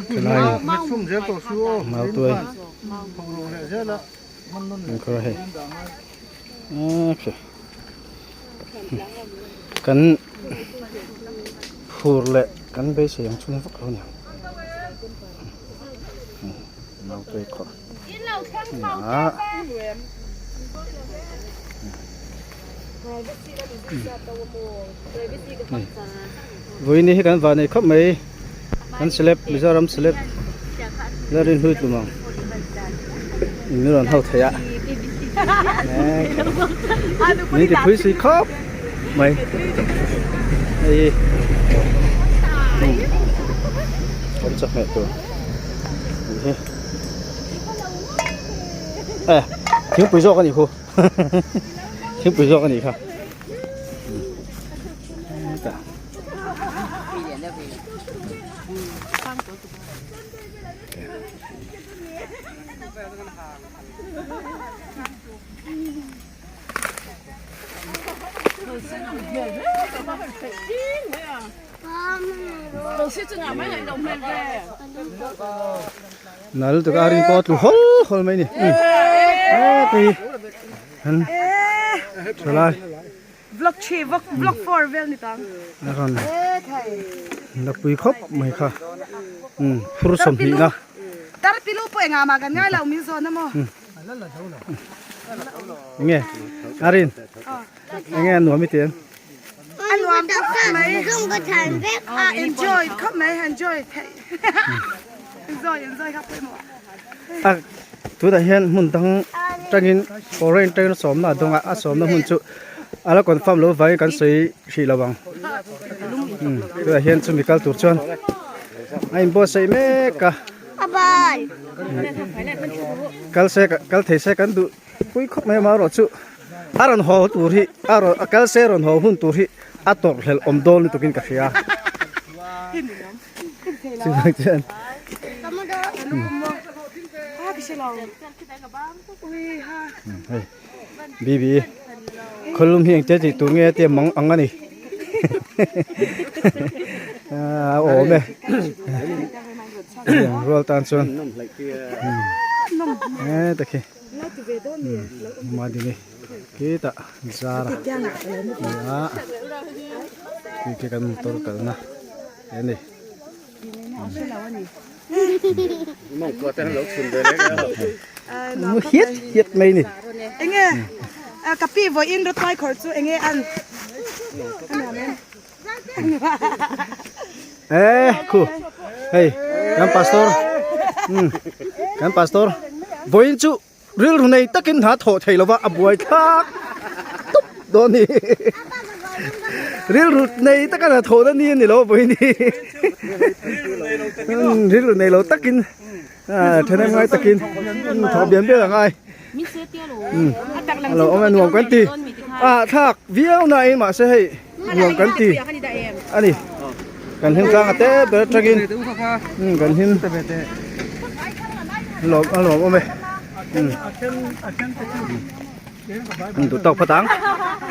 Helai mautuai an khawrh a hei kan phur leh kan beisei ang chhung vak lo a ni ang mautuai khawrh a ni a. Vawiin hi kan vah nei khawp mai kan celeb Mizoram celeb la rin hlui tlum ang in rawn ho thei a min ti phui sui khawp mai hei kan chawhmeh tur hi e thingpui zawk a nih khu. Thingpui zawk a nih kha. Nal tuk a rin pawh a tlu hawl hawl mai a ni heti an thalai vlog 3 vlog 4 vel ni tang a rawn la pui khawp mai kha phur 20 na tar pilu pawh engah mah kan ngai lo min zawn a maw enge a rin enge a nuam i ti em a nuam khawp mai a enjoy khawp mai enjoy theih enjoy enjoy kha pawimawh a tunah hian hmun dang tangin foreign tangin a sawmna a dawng a a sawmna hmun chu a la confirm loh avangin kan sawi hrih lo ang tunah hian chumi kal tur chuan a inbuatsaih mek a kal se kal thei se kan duh pui khawp mai amaherawh chu a rawn haw tur hi a rawn a kal se rawn haw hun tur hi a tawrh hlelh awm dawn lutuk in ka hria chuvang chuan hei bibi khawlum hi engtia tih tur nge tia mang ang a ni a awm e rual tan chuan heta khi madini khitah zara nia khi khi kan motor kalna a ni mu hiat hiat mai a ni enge ka pi vawiin rawtuai khawrh chu enge an Eh, khu. Hei, kan pastor. Kan pastor. Vawiin chu rilru nei takin hna thawh thei lova a buai thlak tup dawn ni. Rilru nei taka hna thawh na ni a ni lo vawiin hi. Rilru nei lo takin thenem ngai takin thawh bian bian a ngai. A lo awm e nuam kan ti. A thlak viau na in mahse hei nuam kan ti a ni. Kan hlim tlang a te ber atangin kan hlim lawm a lawm awm e. Duh tawk phawt ang.